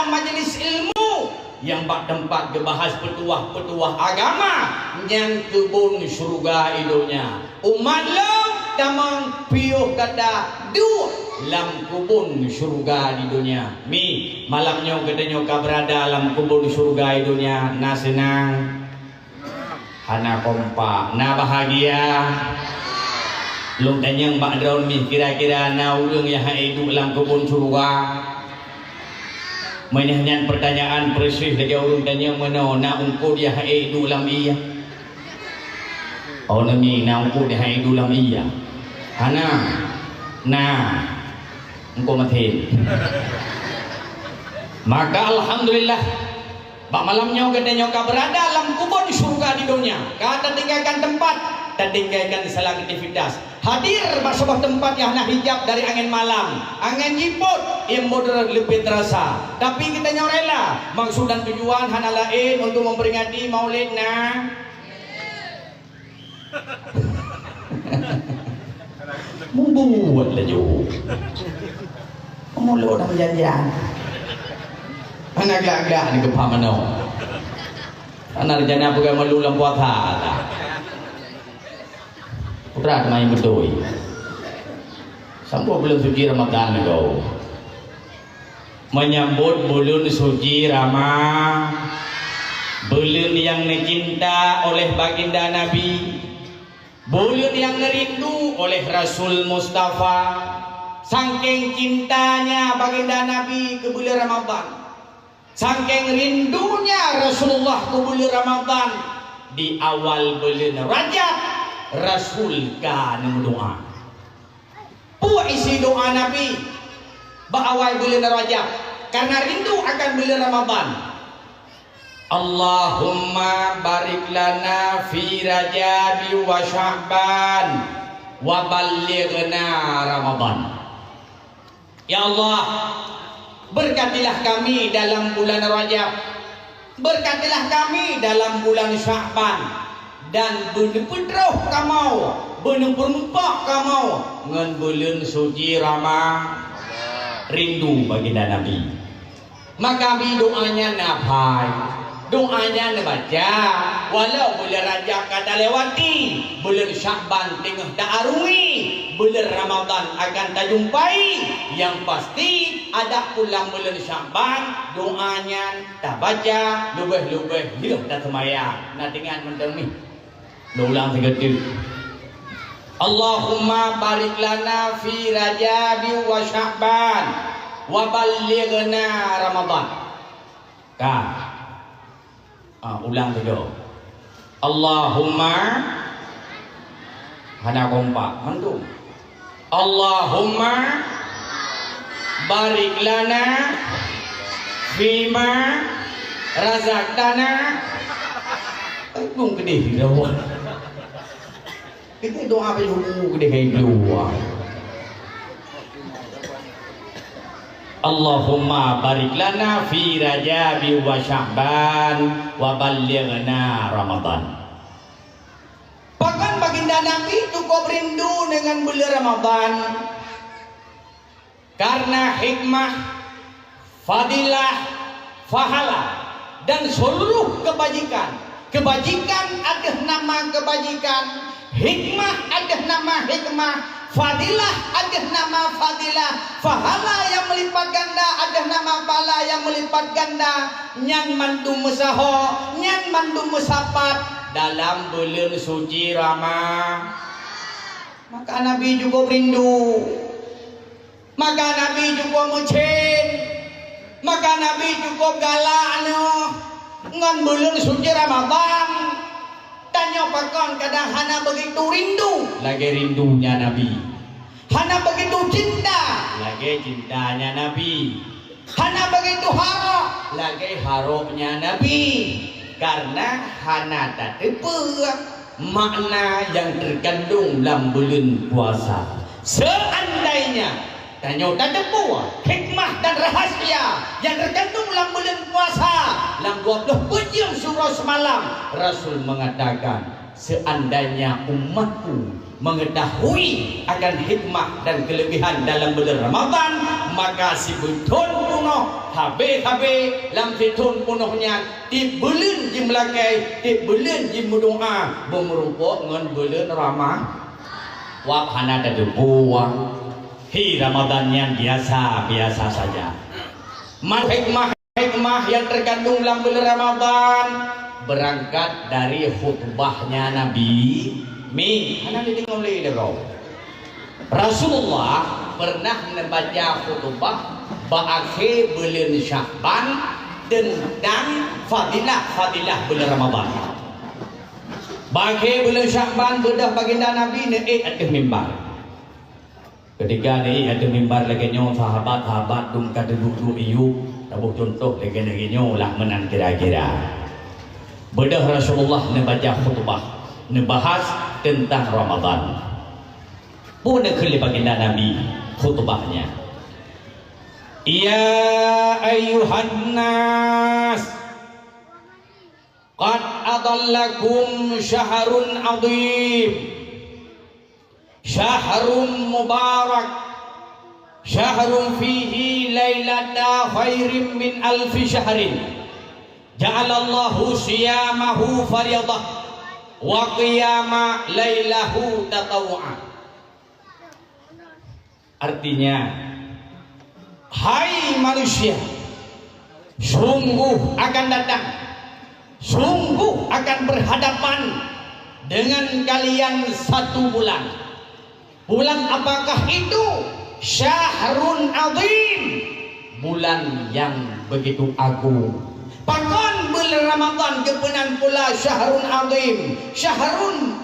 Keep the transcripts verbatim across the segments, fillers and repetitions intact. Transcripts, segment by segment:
majelis ilmu nyang bak teumpat geubahas peutuah-peutuah agama, nyan keubon syeuruga i donya. Umat lôn tamong piôh gata duek lam keubon syeuruga di donya. Mi, malam nyoe geutanyoe ka beurada lam keubon syeuruga i donya, na seunang? Hana kompak, na bahagia. Lôn tanyong bak droeneuh, kira-kira na ureuëng nyang han ék duek lam keubon syeuruga? Meunyoe nyan peurtanyaan peureuseh lagée ureuëng tanyong meunoe, na eungkôt nyang han ék duek lam ié? Oh, na mi, na eungkôt nyang han ék duek lam ié? Hana. Na. Eungkôt maté. Maka alhamdulillah, bak malam nyoe geutanyoe ka beurada lam keubon syeuruga di donya, ka tatinggalkan teumpat, tatinggalkan segala aktivitas. Hadir bak saboh teumpat nyang hana hijab dari angén malam, angén jipot, ié model leubeh terasa. Tapi geutanyoe rela, maksud dan tujuan hana laén untuk memperingati Maulid na. Mubuet laju. Mulo dah janjian. Hana glak-glak ni geupah manoe. Hana rencana peugah malu lam puasa dah. Putra teuma nyang beutôi. Sampoe buleuen suci Ramadhan nyoe. Menyambut buleuen suci Rama-, buleuen nyang neucinta oleh Baginda Nabi, buleuen nyang neurindu oleh Rasul Mustafa. Sangkeng cintanya Baginda Nabi keu buleuen Ramadhan, sangkeng rindunya Rasulullah keu buleuen Ramadhan, di awal buleuen Rajab, Rasul ka neumeudoá. Peue isi doá Nabi bak awai buleuen Rajab, karena rindu akan buleuen Ramadhan? "Allahumma barik lana fi Rajabi wa Sya'ban wa ballighna Ramadhan." Ya Allah, berkatilah kami dalam bulan Rajab, berkatilah kami dalam bulan Sya'ban, dan beuneupeudroh kamoe, beuneupeureumpok kamoe ngon buleuen suci Rama-, rindu Baginda Nabi. Maka bi doa nyan na phai, doa nyan neubaca, walau buleuen Rajab ka talewati, buleuen Sya'ban teungoh ta-arui, buleuen Ramadhan akan tajumpai. Nyang pasti, adapun lam buleuen Sya'ban, doa nyan tabaca leubeh-leubeh lheueh taseumayang. Na deungon mantong mi. Lôn ulang sigoe teuk. Allahumma barik lana fi Rajabi wa Sya'ban wa ballighna Ramadhan. Ka. Ah, ulang sigoe. Allahumma, hana kompak, mandum. Allahumma barik lana fima razaqtana. Eh, bung keudeh di bawah. Kita doa bagi hubu keudeh hai dua. Allahumma barik lana fi Rajabi wa Sya'ban wa ballighna Ramadhan. Pakon Baginda Nabi cukup rindu dengan bulan Ramadan? Karena hikmah, fadilah, fahala, dan seluruh kebajikan. Kebajikan ada nama kebajikan, hikmah ada nama hikmah, fadilah ada nama fadilah, fahala yang melipat ganda ada nama pahala yang melipat ganda. Nyan mandum meusaho, nyan mandum meusapat dalam buleuen suci Rama-, maka Nabi cukup rindu. Maka Nabi cukup meucén. Maka Nabi cukup galak nyoe ngon buleuen suci Ramadan. Tanyoe pakon kadang hana begitu rindu lagée rindunya Nabi. Hana begitu cinta lagée cintanya Nabi. Hana begitu harok lagée haroknya Nabi. Karena hana tateupeue makna nyang teukandong lam buleuen puasa. Seandainya tanyoe tateupeue hikmah dan rahasia nyang teukandong lam buleuen puasa, lam dua ploh peuet jeuem siuroe seumalam, Rasul mengatakan, "Seandainya umatku mengetahui akan hikmah dan kelebihan dalam buleuen Ramadan, maka sibeutôn Habéh-habéh lam sithon peunoh nyan, tieb buleuen jimeulakée, tieb buleuen jimeudoá, beumeurumpok ngon buleuen Rama-, wab hana tateupeue. Hi Ramadhan nyan biasa-biasa saja. Man hikmah-hikmah nyang teukandong lam buleuen Ramadhan beurangkat dari khutbahnya Nabi. Mi, hana dideungoe lé droe. Rasulullah peureunah neubaca khutbah bak akhé buleuen Syakban teuntang fadilah-fadilah buleuen Ramadhan. Bak akhé buleuen Syakban beudôh baginda Nabi neuék ateueh mimbar. Keutika neuék ateueh mimbar lagée nyoe, sahabat-sahabat dum ka teuduek-duek iyup, taboh cuntoh lagée-lagée nyoe lah meunan kira-kira. Beudôh Rasulullah neubaca khutbah, neubahas teuntang Ramadhan. Peue neukheun lé baginda Nabi khutbahnya? Ya ayyuhan nas, qad adhallakum syahrun azim, syahrun mubarak, syahrun fihi lailata khairim min alfi syahrin. Ja'alallahu siyamahu fariyadah wa qiyama lailahu tatawu'a. Artinya, hai manusia, sungguh akan datang, sungguh akan berhadapan dengan kalian satu bulan. Bulan apakah itu? Syahrun azim, bulan yang begitu agung. Pakon bulan Ramadhan geupeunan pula syahrun azim? Syahrun,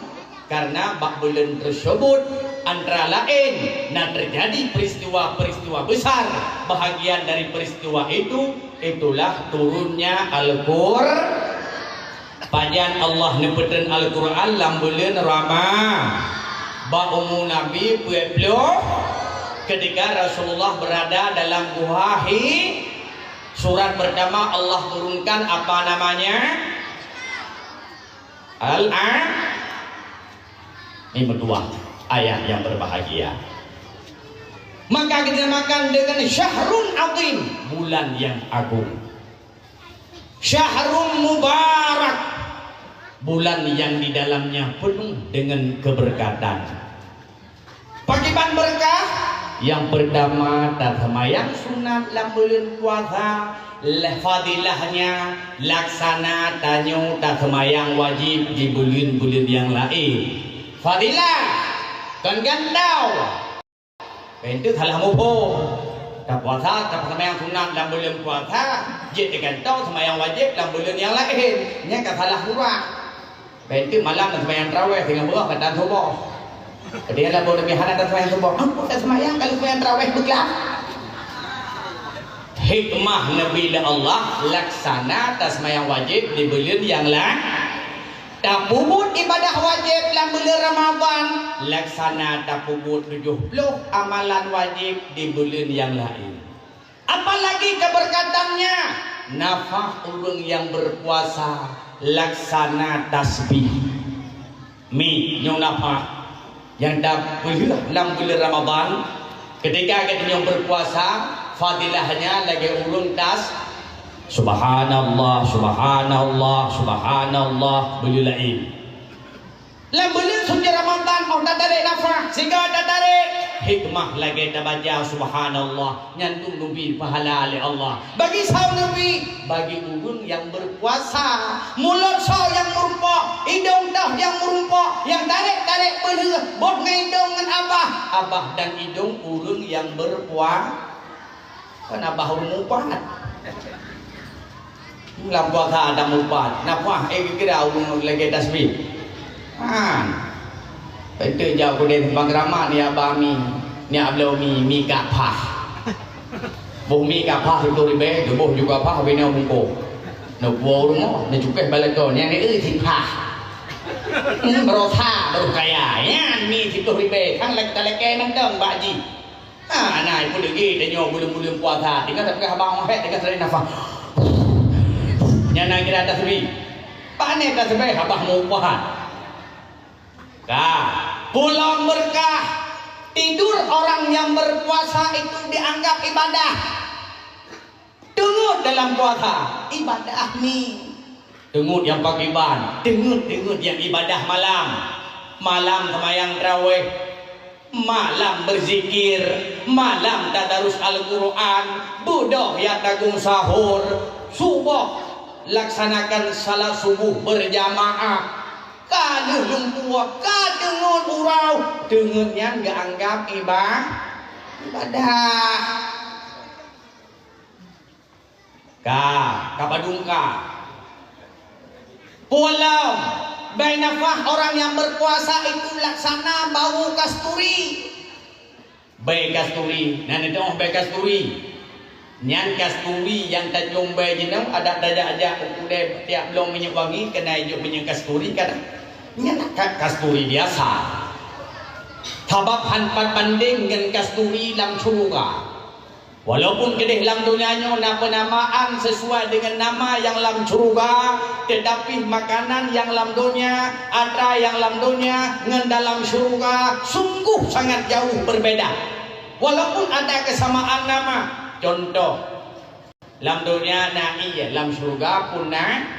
karena bak bulan tersebut antara lain na terjadi peristiwa-peristiwa besar. Bahagian dari peristiwa itu, itulah turunnya Al-Qur-, Pajan Allah neupeutrön Al-Qur'an lam buleuen Rama-, bak umu Nabi peuet ploh, ketika Rasulullah berada dalam guha Hi-, surat pertama Allah turunkan apa namanya? Al-A-, ini dua ayat yang berbahagia. Maka dinamakan dengan syahrun azim, bulan yang agung. Syahrun mubarak, bulan yang di dalamnya penuh dengan keberkatan. Pakiban berkah? Yang pertama, taseumayang sunat lam buleuen puasa, leh fadilahnya laksana tanyoe taseumayang wajéb di buleuen-buleuen nyang laén. Fadilah, kon gantoe. Pintoe salah muphom. Tapuasa, taseumayang sunat lam buleuen puasa, jeuet teugantoe seumayang wajéb lam buleuen nyang laén. Nyan ka salah surah. Pintoe malam taseumayang tarawéh singoh beungoh ka tan suboh. Jadi lam buleuen hana taseumayang suboh. Ambo taseumayang kalau seumayang tarawéh beuklam. Hikmah neubri lé Allah laksana taseumayang wajéb di buleuen nyang laén. Tapeubuet ibadah wajéb lam buleuen Ramadhan, laksana tapeubuet tujoh ploh amalan wajéb di buleuen nyang laén. Apalagi keberkatannya, nafah ureuëng nyang berpuasa laksana tasbih. Mi, nyoe nafah. Nyang tapeulheueh lam buleuen Ramadhan, ketika geutanyoe berpuasa, fadilahnya lagée ureuëng tas-, subhanallah, subhanallah, subhanallah, buleuen laén. Lam buleuen suci Ramadhan, oh tatarek nafah, sigoe tatarek, hikmah lagée tabaca subhanallah. Nyan dum neubri pahala lé Allah. Bagi soe neubri? Bagi ureuëng nyang berpuasa. Mulod soe nyang meurumpok, idong toh nyang meurumpok, nyang tarek-tarek peulheueh, boh ngon idong ngon abah, abah dan idong ureuëng nyang berpua-, kan abah ureuëng mupat. Lam puasa ada mupat, nafah, eh, kira ureuëng lagée tasbih. Han. Beutôi jak keudeh simpang keuramat, nyak ba mi, nyak bloe mi, mi ka phah. Boh mi ka phah siplôh ribée, tuboh juga phah, binoe bungkôh. Neupuwoe u rumoh, neucukéh bak lakoe, nyan, eh, si phah. Hmm, barosa, baru kaya. Nyan mi siplôh ribée, kan lak-, talakée mantong bak jih. Ah, na ipeudeugi tanyoe buleuen-buleuen puasa, tinggai tapeugah haba, oh, hek, tinggai tarik nafah. Nyan na kira tasbih. Pane tasbih, haba meupuasa. Ka, pulang berkah. Tidur orang yang berpuasa itu dianggap ibadah. Teungeut dalam puasa, ibadah mi. Teungeut nyang pakriban, teungeut-teungeut nyang ibadah malam. Malam seumayang tarawih, malam beuzikir, malam tadarus Al-Qur'an, beudôh nyang tagong sahur, suboh laksanakan salat subuh beurjamaah. Ka lheueh lumpue, ka teungeut urau, teungeut nyan geuanggab iba-, ibadah. Ka, ka padum ka. Pulang, bèk nafah orang yang berpuasa itu laksana bau kasturi. Bèe kasturi, na neudong bèe kasturi. Nyan kasturi nyang tacöm bèe jinoe adak tajak-jak u keudè tiep bloe minyeuk wangi keunan ijok minyeuk kasturi kan. Nyan ka-, kasturi biasa. Sabab han pat bandeng ngon kasturi lam syeuruga. Walaupun keudeh lam donya nyoe na peunamaan sesuai dengan nama nyang lam syeuruga, teutapi makanan nyang lam donya, atra nyang lam donya ngon dalam syeuruga sunggoh sangat jauh berbeda. Walaupun ada kesamaan nama, contoh, lam donya na ié, lam syeuruga pun na.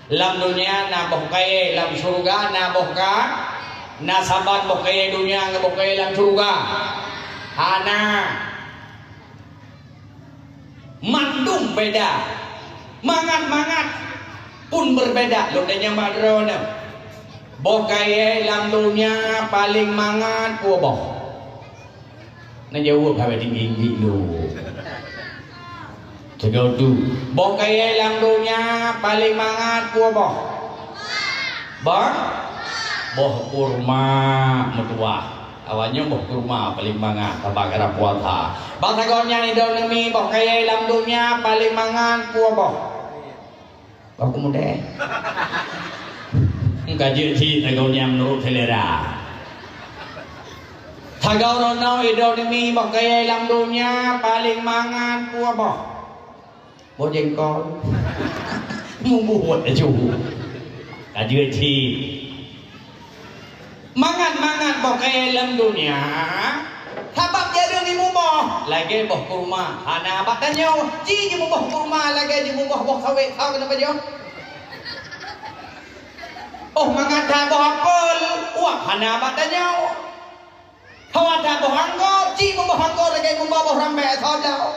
Lam donya na boh kayèe, lam syeuruga na boh ka-, na saban boh kayèe donya ngon boh kayèe lam syeuruga? Hana. Mandum beda. Mangat-mangat pun berbeda. Lôn tanyong bak droeneuh. Boh kayèe lam donya paleng mangat peue boh? Na jaweueb haba tinggi-tinggi lôn. Sigoe tu. Boh kayèe lam donya paleng mangat peue boh? Boh? Boh kurma meutuwah. Awaknyoe boh kurma paleng mangat, sabab karab puasa. Bak sagoe nyan, droeneuh mi, boh kayèe lam donya paleng mangat peue boh? Boh keumudèe. Ka jeuet cit sagoe nyan meunurot selera. Sagoe droeneuh, droeneuh mi, boh kayèe lam donya paleng mangat peue boh? Boh jengkol. Mubuet laju. Ka jeuet cit. Mangat-mangat boh kayèe lam donya, sabab jareueng jimuboh lagèe boh kurma. Hana bak tanyoe, ci jimuboh kurma lagèe jimuboh boh sawét, soe keuneuk pajoh? Oh, mangat that boh apel, wah, hana bak tanyoe. Hawa that boh anggô, ci muboh anggô lagèe muboh boh rambèe, soe bloe?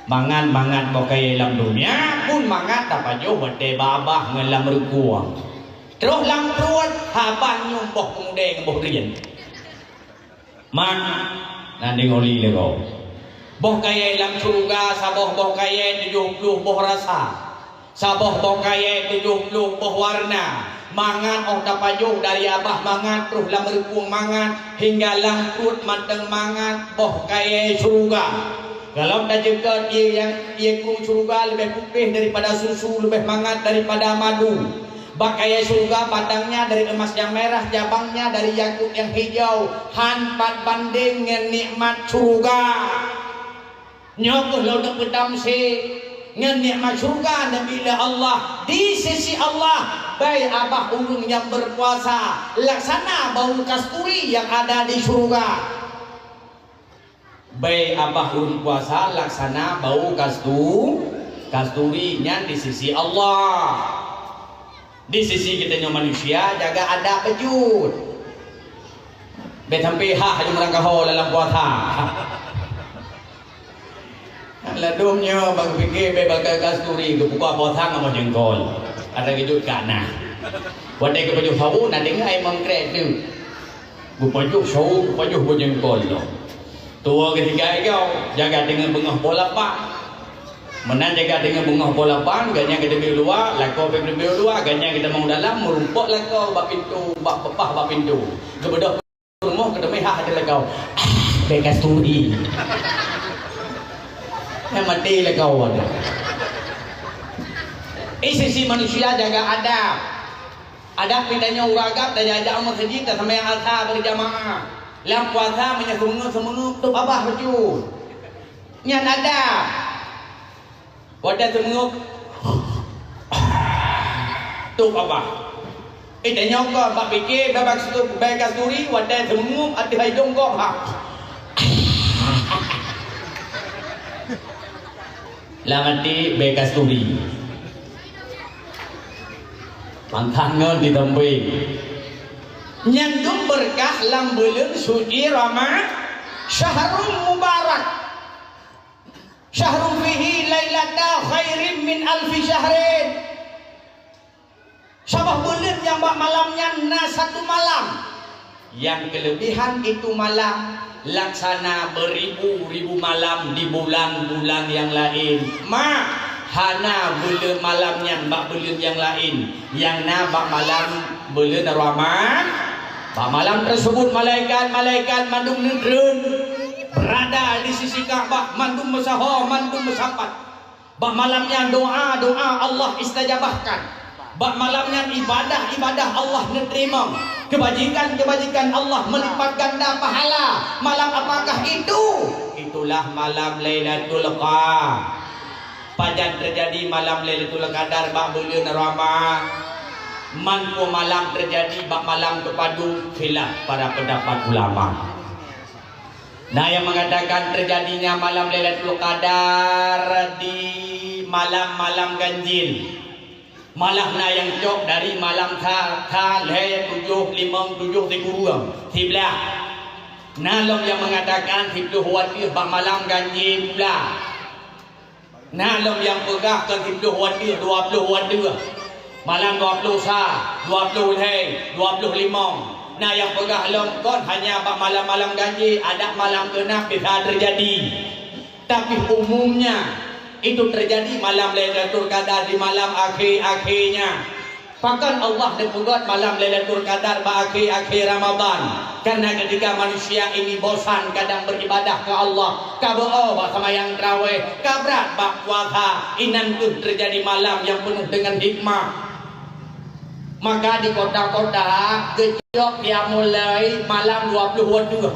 Mangat-mangat boh kayèe lam donya, pun mangat tapajoh watèe babah ngon lam reukueng. Troh lam pruet, haba ngieng boh keumudèe ngon boh rien. Mak, na deungoe lé lagoe. Boh kayèe lam syeuruga saboh boh kayèe tujoh ploh boh rasa. Saboh boh kayèe tujoh ploh boh warna. Mangat 'oh tapajoh dari babah mangat troh lam reukueng mangat hingga lam pruet mantong mangat boh kayèe syeuruga. Gohlom taceukot ié nyang, ié krueng syeuruga leubeh putéh daripada susu, leubeh mangat daripada madu. Bak kayèe syeuruga batangnya dari emas nyang merah, cabangnya dari yakut nyang hijau, han pat bandeng ngon nikmat syeuruga. Nyoe kheueh lôn neuk peutamsé, ngon nikmat syeuruga neubi lé Allah, di sisi Allah, bèe babah ureueng nyang berpuasa laksana bau kasturi nyang ada di syeuruga. Bèe babah ureueng puasa laksana bau kastu-, kasturi nyan di sisi Allah. Di sisi geutanyoe manusia, jaga adab beujeuet. Bèk sampai hah laju meurangkaho lam puasa. Ladôm nyoe bak geupiké bèk bak kasturi geubuka puasa ngon boh jengkol. Ada geujeuet ka na. Watèe geupajoh sawo na tinggai mangkrek tu. Geupajoh sawo, geupajoh boh jengkol nyoe. Tuwo geutinggai goe, jaga teungoh beungoh poh lapan. Meunan jaga teungoh beungoh poh lapan, gobnyan geuteubiet luwa, lakoe pih geuteubiet luwa, gobnyan geutamong dalam, meurumpok lakoe bak pintoe, bak peupah bak pintoe. Geubeudôh rumoh geuteumé hah ateueh lakoe. Ah, bèk kasturi. Nyang maté lakoe tu. Eh, sisi manusia jaga adab. Adab geutanyoe ureueng agam tajak-jak u meuseujid taseumayang Asar beurjamaah. Lam puasa meunyoe seumeungeup-seumeungeup tôp babah bacut. Nyan adab. Watèe seumeungeup, tôp babah. Eh, tanyoe kon bak piké bèe kasturi, watèe seumeungeup ateueh idông gob ha. Lam até bèe kasturi. Mantong ngon diteumpe. Nyan dum beurkah lam buleuen suci Rama-, syahrun mubarak. Syahrun fihi lailata khairin min alfi syahrin. Saboh buleuen nyang bak malam nyan na satu malam. Nyang keuleubehan itu malam laksana beuribu-ribu malam di bulan-bulan nyang laén. Ma, hana buleuen malam nyan bak buleuen nyang laén. Nyang na bak malam buleuen Rama-, bak malam tersebut malaikat-malaikat mandum neutreun berada di sisi Ka'bah, mandum meusaho, mandum meusapat. Bak malam nyan doa-doa Allah istajabahkan. Bak malam nyan ibadah-ibadah Allah neuteurimong. Keubajikan-keubajikan Allah meulipat ganda pahala. Malam apakah itu? Itulah malam Lailatul Qa-, pajan teujadi malam Lailatul Qadar bak buleuen Rama-, man peue malam teujadi bak malam teupadu, khilaf para peundapat ulama. Na nyang meungatakan teujadinya malam Lailatul Qadar di malam-malam ganjil. Malah na nyang cok dari malam sa, sa, lhèe, tujoh, limong, tujoh, sikureueng, siblaih. Na lom nyang meungatakan siploh watèe bak malam ganjil pula. Na lom nyang peugah kon siploh watèe, dua ploh watèe. Malam dua ploh sa, dua ploh lhèe, dua ploh limong. Na nyang peugah lom kon hanya bak malam-malam ganjil, adak malam keunam bisa teujadi. Tapi umumnya, itu teujadi malam Lailatul Qadar di malam akhé-akhénya. Pakon Allah neupeugöt malam Lailatul Qadar bak akhé-akhé Ramadan? Karena ketika manusia ini bosan kadang beribadah keu Allah, ka beu-o bak seumayang tarawèh, ka brat bak puasa, inan kheueh teujadi malam nyang peunoh deungon hikmah. Maka di kota-kota geucok qiyamul lail malam dua ploh watèe.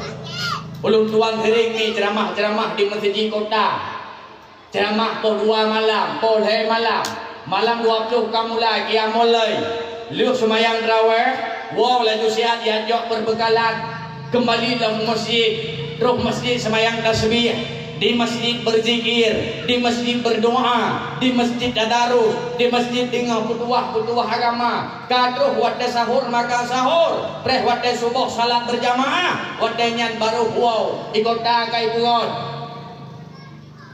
Ulôn tuan sering mi ceuramah-ceuramah di meuseujid kota. Ceuramah poh dua malam, poh lhèe malam. Malam dua ploh ka mulai qiyamul lail. Lheueh seumayang tarawèh, woe laju siat jak jok peubeukalan, keumbali lam meuseujid, troh meuseujid seumayang tasbih, di meuseujid beuzikir, di meuseujid beudoa, di meuseujid tadarus, di meuseujid deungö peutuah-peutuah agama. Ka troh watèe sahur makan sahur, preh watèe suboh salat beurjamaah, watèe nyan barô woe i kota ka ipeugöt.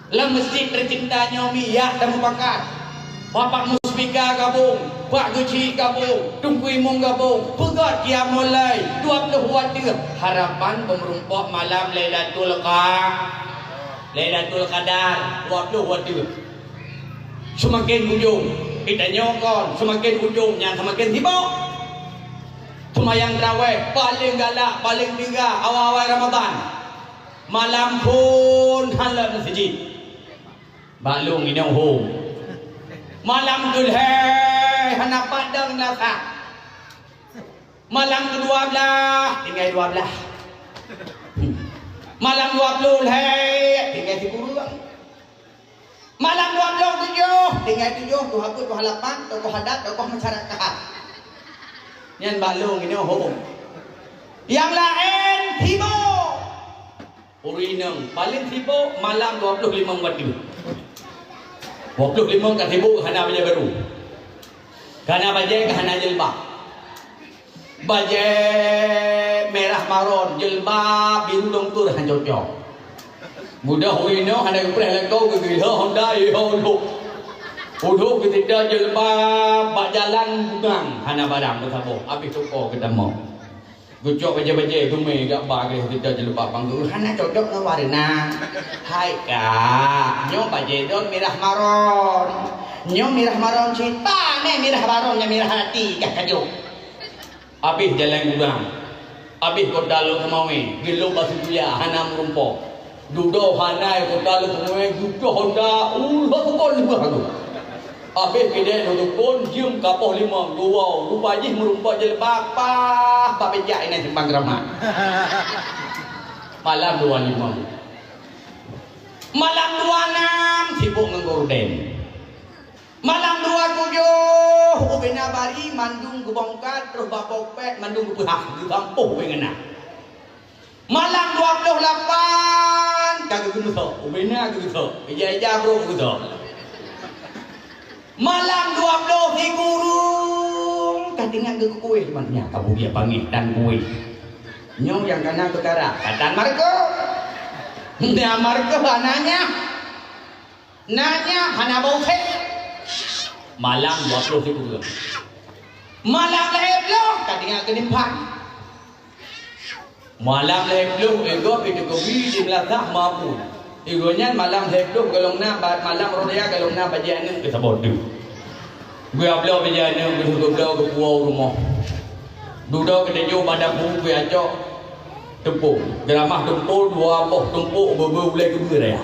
Lam meuseujid teucinta nyoe mi jak tameupakat. Bapak muspika gabong, Pak Geuchik gabong, Teungku Imum gabong, peugöt qiyamul lail dua ploh watèe. Harapan beumeurumpok malam Lailatul Qa-, Lailatul Qadar dua ploh watèe. Seumaken ujong, geutanyoe kon, seumaken ujong nyan seumaken sibok. Seumayang tarawèh paléng galak, paléng teuga awai-awai Ramadhan. Malam phôn hana lam meuseujid. Bak lôn inong hom. Malam keulhèe hana padang lasa. Malam keudua blaih tinggai dua blaih. Malam dua ploh lhèe tinggai sikureueng. Malam dua ploh tujoh tinggai tujoh, dua ploh lapan, tokoh adat, tokoh masyarakat. Nyan bak lôn inong hom. Nyang laén sibok. Ureueng inong paléng sibok malam dua ploh limong watèe. Dua ploh limong ka sibok hana bajèe barô. Ka hana bajèe, ka hana jilbab. Bajèe mirah maron, jilbab biru dongker hana cocok. Mudah ureueng inong hana geupreh lakoe, geugila honda, eh, udok. Udok geutitah jilbab bak jalan bugang, hana barang meusaboh, abéh toko geutamong. Geucok bajèe-bajèe geumè gak ba, geuh titah jilbab bang geuh hana cocok ngon warna. Hai kak, nyoe bajèe don mirah maron. Nyoe mirah maron cit, pane mirah maron nyang mirah até kah kajok. Abéh jalan gudang, abéh kota Lhokseumawe, geulok bak Situya hana meurumpok. Dudoe hana kota Lhokseumawe, geucok honda u Lhokseumawe leubeh agoe. Abéh keudéh Lhokseumawe jeuem ka poh limong, geuwoe, rupa jih meurumpok jilbab, paih bak beujak inan simpang keuramat. Malam dua limong. Malam dua nam sibok ngon gorden. Malam dua tujoh, ubena bari mandum geubongkar, troh bak pokpet mandum geupeuhah, geugampôh ubena. Malam dua ploh lapan ka geugeusok, ubena geugeusok, ija-ija brok geusok. Malam dua ploh sikureueng ka teuingat keu kueh, nyan ka bubiet pangéh dan kueh. Nyoe nyang kana peukara, ka tan marko. Na marko hana nyan. Na nyan hana bau sép. Malam dua ploh sikureueng. Malam lhèe ploh ka teuingat keu dimphan. Malam lhèe ploh, eh, gob itu keubi di meulasah mabui. Igoe nyan malam lhèe ploh golom na ba-, malam raya golom na bajèe aneuk keu saboh teuk. Geubloe bajèe aneuk, geubloe geupuwoe u rumoh. Dudoe geutanyoe bak dapu geuacok teumpôk. Geuramah teumpôk dua boh teumpôk beu-beu ulèe keubeue raya.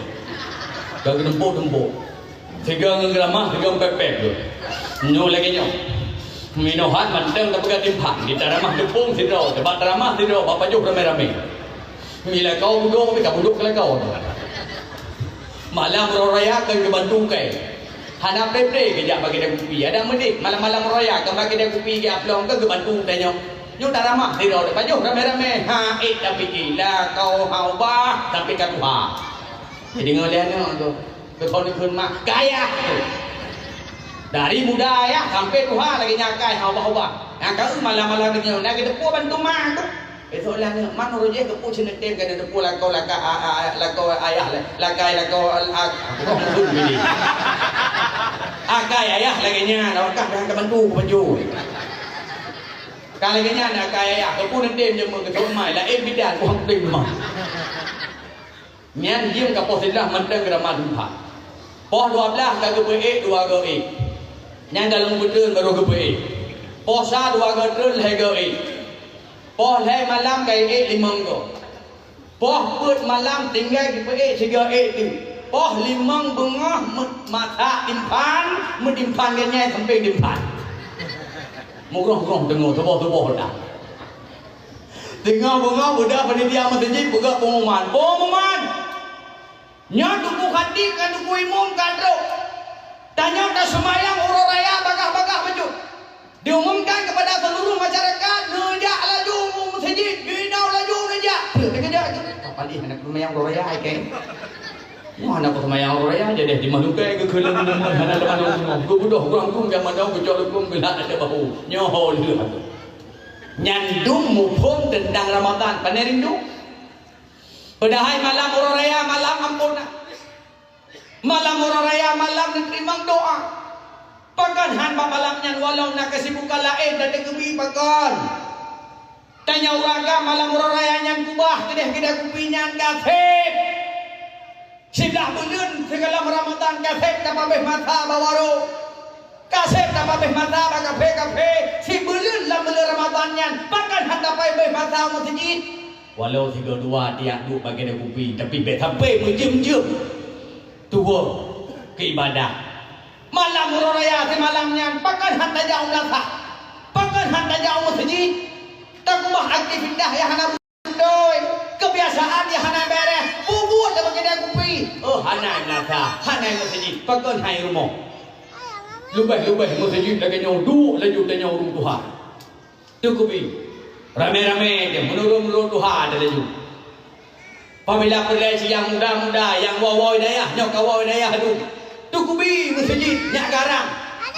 Ka geuteumpôk-teumpôk. Sigoe ngon geuramah, sigoe pèp-pèp geuh. Nyoe lagèe nyoe. Meunoe han mantong tapeugah timphan, di taramah teupông sidroe, teubak taramah sidroe, bak pajoh ramé-ramé. Milakoe budok, tapi ka budok keu lakoe. Malam uroe raya kon geubantu kèe. Hana pré-pré geujak bak keude kupi. Adak meudéh, malam-malam uroe raya kon bak keude kupi geuaplong keu geubantu tanyoe. Nyoe taramah sidroe, pajoh ramé-ramé. Ha, ék tapike, lakoe hana ubah, tapi ka tuha. Jadi ngon lé aneuk tu. Keuthon dikheun mak, gaya tu. Dari muda ayah sampai tuha lagèe nyan akai hana ubah-ubah. Nyang ka eu malam-malam lagèe nyoe, na geuteupeue bantu mak tu. Esok lé aneuk, man uroe jih geupeu seuneutém ka geuteupeue lakoe laka-, a-, a-, lakoe ayah lé. Lakai lakoe al-, ak-, aku kong pun bini. Akai ayah lagèe nyan, awak kah dah ka bantu ku baju. Ka lagèe nyan akai ayah, geupeu neuntém jeumeu geuteupeue mai, laén bidan, buah putih rumah. Nyan jeuem ka poh siblaih mantong geuramah dimphan. Poh dua blaih ka geupeuék dua goe ék. Nyan dalam beutreun barô geupeuék. Poh sa dua goe treun lhèe goe ék. Poh lhèe malam ka ék limong goe. Poh peuet malam tinggai geupeuék sigoe ék teuk. Poh limong beungoh meu-, masak dimphan, meudimphan geunyai sampéng dimphan. Mugroh-groh teungoh, tuboh-tuboh dah. Teungoh beungoh beudôh panitia meuseujid peugah peungumuman. Peungumuman! Nyoe teungku khatib ngon teungku imum ka trok. Tanyoe taseumayang uroe raya bagaih-bagaih bacut. Diumumkan kepada seluruh masyarakat, neujak laju u meuseujid, jinoe laju neujak. Teuh, teuh, teuh, teuh. Ka paléh hana peuseumayang uroe raya, hai, keng. Wah, hana peuseumayang uroe raya, jadi di Malukai geukheun lam rumah, hana lam rumah. Geubeudôh ureueng kum, nyang manoe geucok lukôm, geulak ateueh bahu. Nyoe ho lheueh. Nyan dum muphom teuntang Ramadhan, pane rindu. Padahai malam uroe raya, malam amponan. Malam uroe raya, malam neuteurimong doa. Pakon han bak malam nyan walau na keusibukan laén dan teukeubie pakon? Tanyoe ureueng agam malam uroe raya nyan keubah keudeh-keudeh kupi nyan gasép. Siblaih buleuen sigohlom Ramadhan gasép tapabéh masa bak warông. Gasép tapabéh masa bak kafé-kafé, sibuleuen lam buleuen Ramadhan nyan, pakon han tapabéh masa u meuseujid? Walau sigoe dua tiak duek bak keude kupi, tapi bèk sampai meujeuem-jeuem tuwoe keu ibadah. Malam uroe raya simalam nyan, pakon han tajak u meulasah? Pakon han tajak u meuseujid? Takeubah aktivitas nyang hana Beutôi, keubiasaan nyang hana bèrèh, bubuet lam keude kupi. Oh, hana i meunasah, hana i meuseujid, pakon han i rumoh. Leubeh-leubeh meuseujid lagèe nyoe, duek laju tanyoe ureueng tuha. Teukeubie, ramé-ramé teuh, meunurot-meunurot tuha teuh laju. Pabila peureulèe si nyang muda-muda, nyang woe-woe dayah, nyoe ka woe dayah lom. Teukeubie meuseujid, nyak garang,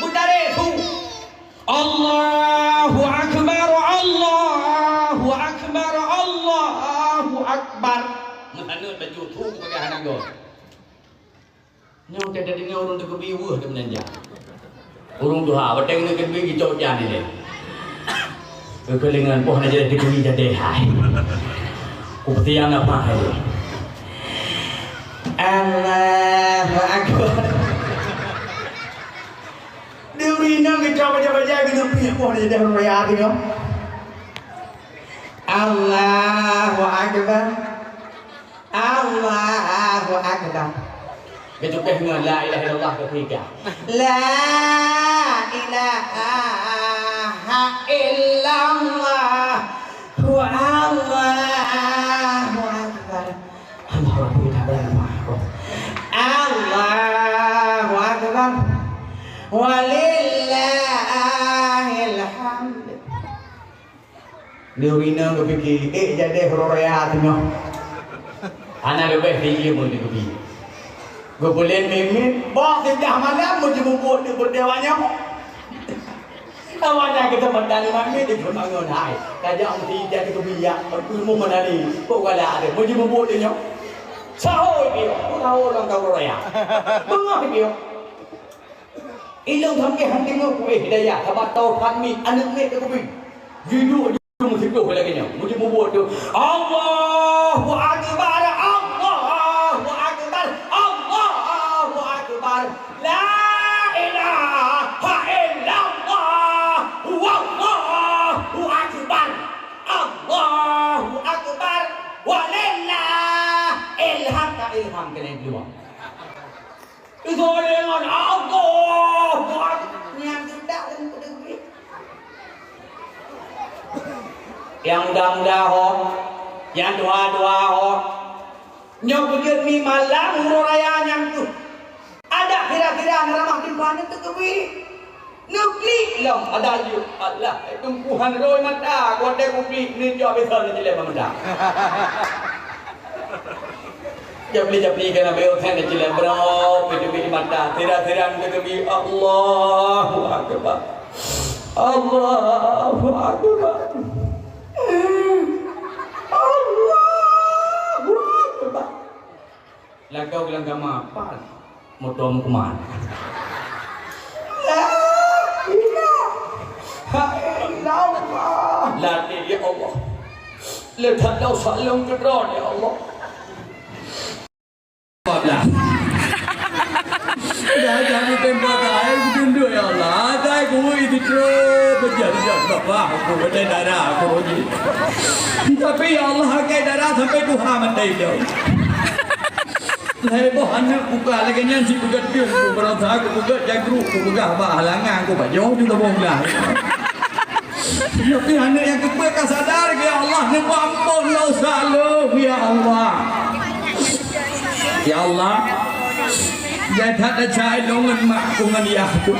beutarek su. Allahu Akbar, Allahu Akbar, Allahu Akbar. Meusaneut baju tu bagaih hana goe. Nyoe teudeungoe ureueng teukeubie weueh teumeulanja. Ureueng tuha, watèe ngon teukeubie geucok jan ilèe. Keukeulingan poh na jadi teukeubie jadi hai. Kupeusiang apa hai. Allahu Akbar. Di ureueng inong geucok bajèe-bajèe geuneuk piôh poh lé deh raya teuh nyoe. Allahu Akbar. Allahu Akbar. Geucukeh ngon la ilaha illallah keu tiga. La ilaha illallah. Allahu Akbar. Allahu Akbar. Allahu Akbar. Walillahil hamd. Di ureueng inong geupike, ék jadi uroe raya teungoh. Hana leubeh di ié pun geupike. Geubulen miet-miet, bah sidah malam meujeuet mubuet di peureudèe awak nyoe. Awak nyan geuteumeudang iman miet di peureudèe ngon hai. Tajak meuti ija di keubiyak, ilmu meunali, kok galak deh, meujeuet mubuet di nyoe. Sahôi piôh, peue sahôi lam karu raya. Beungoh piôh. Ilong sampai hana teungoh kueh hidayah, sabab taubat miet, aneuk miet teukubi. Jiduk Meusigoh lagèe nyoe, meujeuet mubuet tu, "Allahu Akbar, Allahu Akbar, Allahu Akbar, la ilaha illallah, wallahu akbar, Allahu akbar, walillahil hamd." Ka ilham keunan keuluwa. Isoe deungon Allahu Akbar. Nyang geudak lom peudeuh. Nyang muda-muda ho, nyang tuha-tuha ho. Nyoe beujeuet mi malam uroe raya nyan keuh. Adak sira-sira neuramah timphan neuteukeubit. Neuklik lom ada yue. Allah, eh, tumpuhan roi mata, watèe kuklik, neujok biasa neucilep mata. Japli-japli keunan beu, neucilep brok, neuteubi mata. Sira-sira neuteubi, Allahu Akbar. Allahu Akbar. Allahu Akbar. Lakoe lam kama, pas moto meukuman. La ilaha illallah. Latih, ya Allah. Letak dosa lôn keudroe, ya Allah. Bablah. Dah jadi tempat air, geudeundeuk, ya Allah. Atai kuwui di trok, bejah-bejah, babah, aku, bejah darah, aku, rugi. Tapi, ya Allah, akai darah sampai tuha mata hidau. Lhèe boh aneuk buka lagèe nyan sipeugah teuk, kubeurasa kupeugah jagru, kupeugah bak halangan, kupajoh di lubông lah. Tapi aneuk nyang keupeuet ka sadar, ya Allah, neupeuampon dosa lôn, ya Allah. Ya Allah, jai that desya lôn ngon mak ku ngon yah ku.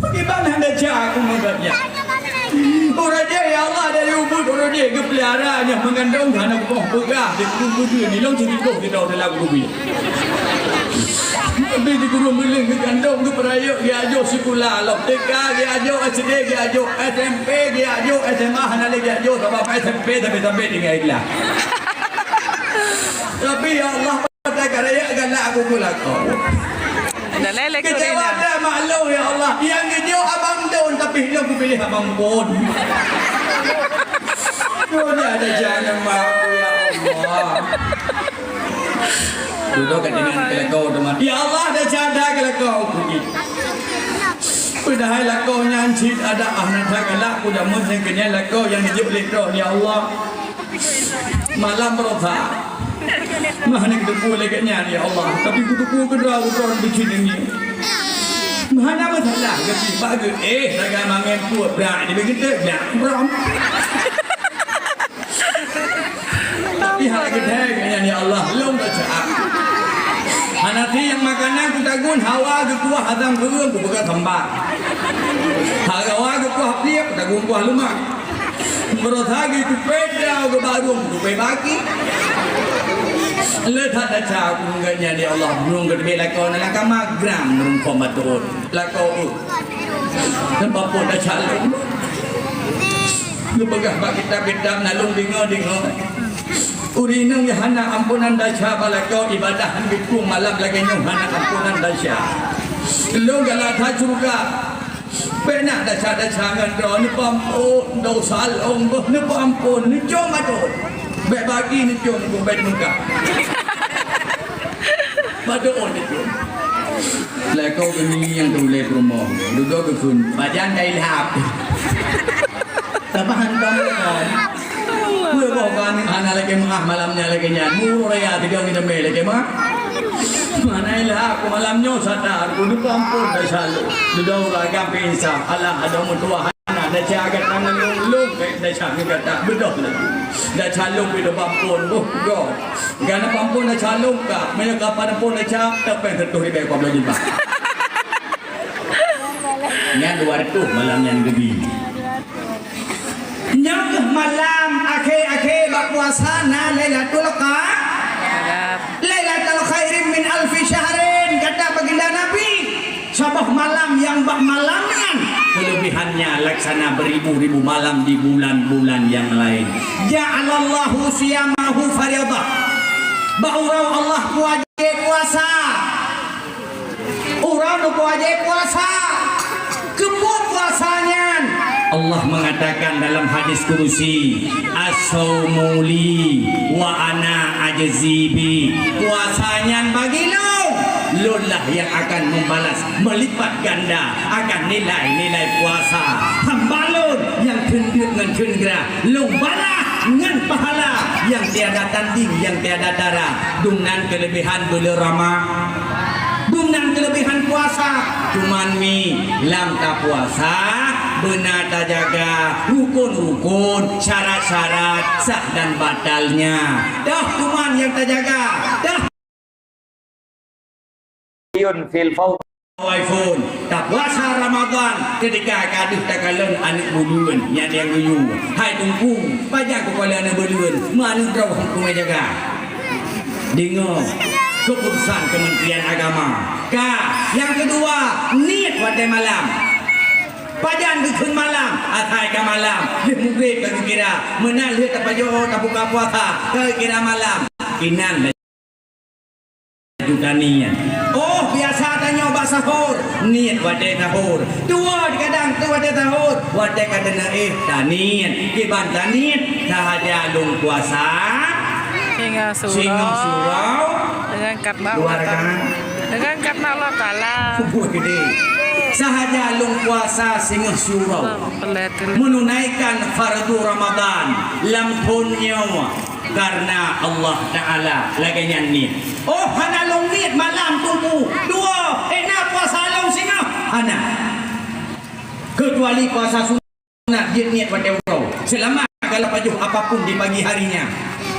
Bagaimana desya ku ngon gobnyan? Uroe jih, ya Allah, dari ubit uroe jih geupeulihara nyang meugandong hana kuboh peugah di kubu-kubu nilong seutikôh sidroe dalam kubu. Tapi di guru meuleueng geugandong geupeurayeuk geujok sikula lom T K geujok, S D geujok, S M P geujok, S M A hana lé geujok, sabab S M P sampai-sampai tinggai ikhlas. Tapi ya Allah, Pada karaya galak aku keu lakoe. Dah lelek kau Kecewa Rina. Dah maklum, ya Allah. Yang ngejok abang Don, tapi hilang kupilih abang Bon. Dunia ada jangan mampu, ya Allah. Duduk kat dengan kelakau teman. Ya Allah, dah cadar kelakau aku ni. Padahal lakoe nyan cit ada ah nan that galak ku jameun nyang keunyan lakoe nyang jijok lé droe, ya Allah. Malam beurasa. Meuhana geuteupeue lagèe nyan, ya Allah. Tapi geuteupeue keudroe uroe bicit nyoe. Meuhana meusalah geuti bak geuh, eh, sagai mangén puet brak di beugeuteuek brak brom. Tapi hana geudeh nyan, ya Allah, lôn tacak. Hana ti nyang makanan kutagun hawa geukuah asam kureueng kupeugah sambal. Hawa geukuah pliek kutagun kuah leumak. Beurasa geukupée daun geubarong, geubarong baki. Le that desya ku ngon gobnyan, ya Allah, meunurun geuteubiet lakoe na lam kama gram meureumpok batot. Lakoe, teumpat pun desya lôn. Geupeugah bak kitab-kitab na lôn deungoe-deungoe. Ureueng inong nyang hana amponan desya bak lakoe ibadah bitung malam lagèe nyoe hana amponan desya. Lôn galak that syeuruga. Peunak desya-desya ngon droe neupeuampon dosa lôn boh neupeuampon neucom batot. Bèk bagi neucom keu bèk muka. Batot neucom. Lakoe geungieng nyang teuulèe peurumoh. Dudoe geukheun, pajan ka ilhab. Saban hana lé kon. Peue boh ka aneuk hana lagèe meu'ah malam nyan lagèe nyan. Muru raya sidang ngon jamé lagèe meu'ah. Mana ilhab ku malam nyoe sadar ku neupeuampon desya lôn. Dudoe ureueng agam pingsan. Alah adoe meutuah hana desya gata ngon lôn, lôn desya ngon gata. Beudôh laju. Desya lôn pih neupeuampon boh goe. Gata peuampon desya lôn ka. Meunyoe ka peuampon desya, teupeng sireutoh ribèe dua ploh jilbab. Nyan dua reutôh malam nyan geubi. Nyoe kheueh malam akhé-akhé bak puasa na Lailatul Qa-, Lailatul khairim min alfi malam nyang bak malam nyan, keuleubiehannya laksana beuribu-ribu malam di bulan-bulan nyang laén. Ja'alallahu siyamahu faridah. Bak uroe Allah wajéb puasa. Uroe nyoe wajéb puasa. Keupeue puasa nyan? Allah mengatakan dalam hadis kudusi, "As-saumu li wa ana ajzi bi." Puasa nyan bagi lôn. Lôn lah nyang akan membalas melipat ganda akan nilai-nilai puasa hamba lôn nyang kheun deuk ngon kheun grah. Lôn balah ngon pahala nyang tiada tanding, nyang tiada tara. Dum nan keuleubiehan buleuen Rama-, dum nan keuleubiehan puasa. Cuman mi lam tapuasa beuna tajaga rukon-rukon, syarat-syarat sah dan batalnya. Dah cuman nyang tajaga. Dah. Yun fil fau-, iPhone. Tapuasa Ramadan keudika ka deuh takalon aneuk buleuen nyan nyang geuyue. Hai Teungku, pajan kukalon aneuk buleuen, meu aneuk droe hukôm jaga. Deungoe keuputusan Kementerian Agama. Ka, nyang keudua, niet watée malam. Pajan geukheun malam, asai ka malam, lheueh mugreb ka geukira, meunan lheueh tapajoh tabuka puasa, ka geukira malam. Inan laju taniet. Oh, biasa tanyoe bak sahur, niet watée sahur. Tuwoe kadang tu watée sahur, watée ka teuneuk éh taniet. Kiban taniet, sahaja lôn puasa. Singoh surau. Singoh surau. Dengan karena dua Allah Ta'ala. Rakaat. Dengan karena Allah Ta'ala. Subuh gede. Sahaja lôn puasa singoh surau. Allah, pelet. Menunaikan fardu Ramadan lam thon nyoe. Karena Allah Ta'ala lagée nyan niet. Oh, hana lôn niet malam Teungku. Dua, eh, na puasa lôn singoh. Hana. Kecuali puasa sunat jeuet niet watée uroe. Selama ka lôn pajoh apapun di pagi harinya.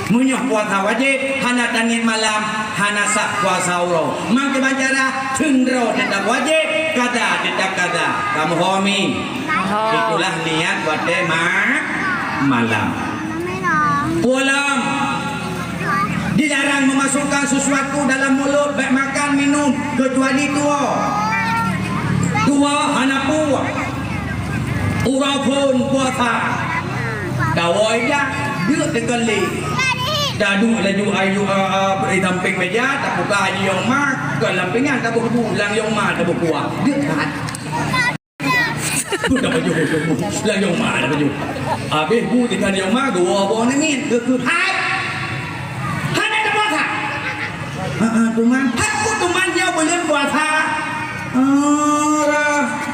Meunyoe puasa wajéb, hana taniet malam, hana sah puasa uroe. Mangkeubang cara, teundroe teutap wajéb, kada teutap kada. Kamoe ho mi? Ho. Itulah niet watée ma-, malam. Pulang. Dilarang memasukkan sesuatu dalam mulut, baik makan, minum, kecuali tuwoe. Tuwoe hana peue. Uroe phon puasa. Tawoe jak, deuk teukeuli. Taduek laju ayu, a, a, di sampéng meja, tabuka aji yong ma, kon lam pingan taboh bu, lam yong ma taboh kuah. Deuk that. Dah baju, dah baju. Lah, nyong ma dah baju. Habéh bu tinggai nyong ma, dua boh nangis. Geukeuh hai. Hana ada puasa. Ha, ha, tuman. Hai, ku tuman nyoe buleuen puasa.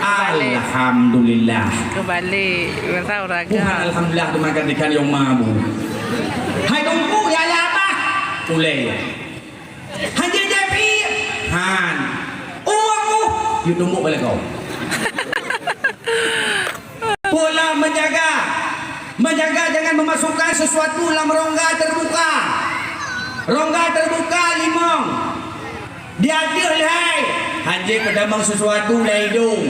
Ah, alhamdulillah. Kebalik. Rasa orang. Bukan alhamdulillah, tuman kan tinggai nyong ma bu. Hai, Teungku, ya Allah, Abah. Ulai. Hana jai pih. Han. Uang uh. Yue tumbok bak lakoe. Pola menjaga. Menjaga jangan memasukkan sesuatu lam rongga terbuka. Rongga terbuka limong. Di ateueh lihai. Hana jai peutamong sesuatu lam idong.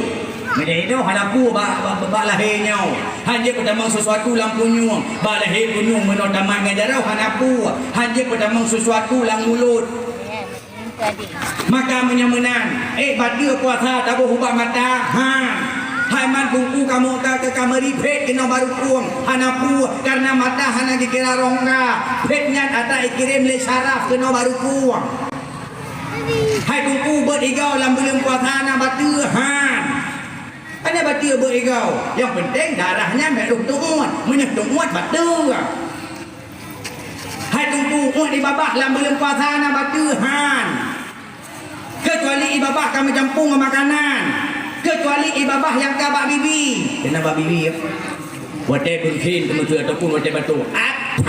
Meunyoe idong hana peue bak, bak, bak lahé nyoe. Hana jai peutamong sesuatu lam punyueng. Bak lahé punyueng meunoe tamat ngon jaroe hana peue. Hana jai peutamong sesuatu lam mulut. Maka meunyoe meunan, ék bateue puasa taboh ubak mata, ha. Hai man Teungku kamoe ka, ka, ka meuri phét keunoe bak rukong, hana peue, kareuna mata hana geukira rongga. Phét nyan atra ikirém lé saraf keunoe bak rukong. Hai Teungku, beuet igoe lam buleuen puasa na bateue, han. Hana bateue beuet igoe. Nyang peunteng darah nyan bèk rôh teuôt. Meunyoe teuôt bateue. Hai Teungku, uet di babah lam buleuen puasa na bateue, han. Keucuali di babah ka meucampong ngon makanan. Keucuali di babah nyang ka bak bibi. Keunan bak bibi, ya. Watèe beungkén teumeuteue ataupun watèe batuk. At!